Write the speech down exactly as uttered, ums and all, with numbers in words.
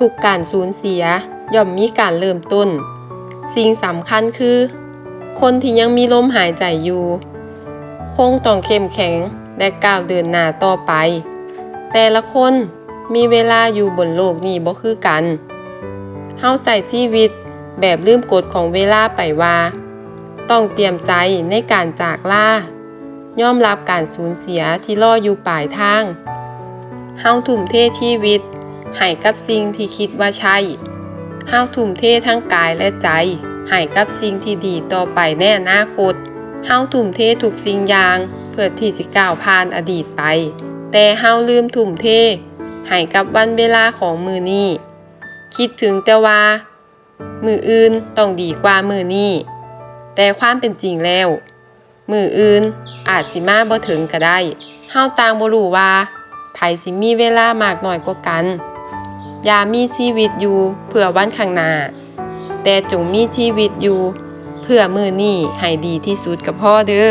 ทุกการสูญเสียย่อมมีการเริ่มต้น สิ่งสำคัญคือ คนที่ยังมีลมหายใจอยู่ คงต้องเข้มแข็งและก้าวเดินหน้าต่อไป แต่ละคนมีเวลาอยู่บนโลกนี้บ่คือกัน เฮาใช้ชีวิตแบบลืมกฎของเวลาไปว่า ต้องเตรียมใจในการจากลา ยอมรับการสูญเสียที่รออยู่ปลายทาง เฮาทุ่มเทชีวิตให้กับสิ่งที่คิดว่าใช่ เฮาทุ่มเททั้งกายและใจให้กับสิ่งที่ดีต่อไปในอนาคต เฮาทุ่มเททุกสิ่งอย่างเพื่อที่สิก้าวผ่านอดีตไป แต่เฮาลืมทุ่มเทให้กับวันเวลาของมื้อนี้ คิดถึงแต่ว่ามื้ออื่นต้องดีกว่ามื้อนี้ แต่ความเป็นจริงแล้ว มื้ออื่นอาจสิมาบ่ถึงก็ได้ เฮาต่างบ่รู้ว่าไผสิมีเวลามากน้อยกว่ากัน อย่ามีชีวิตอยู่เพื่อวันข้างหน้า แต่จงมีชีวิตอยู่เพื่อมื้อนี้ให้ดีที่สุดก็พอเด้อ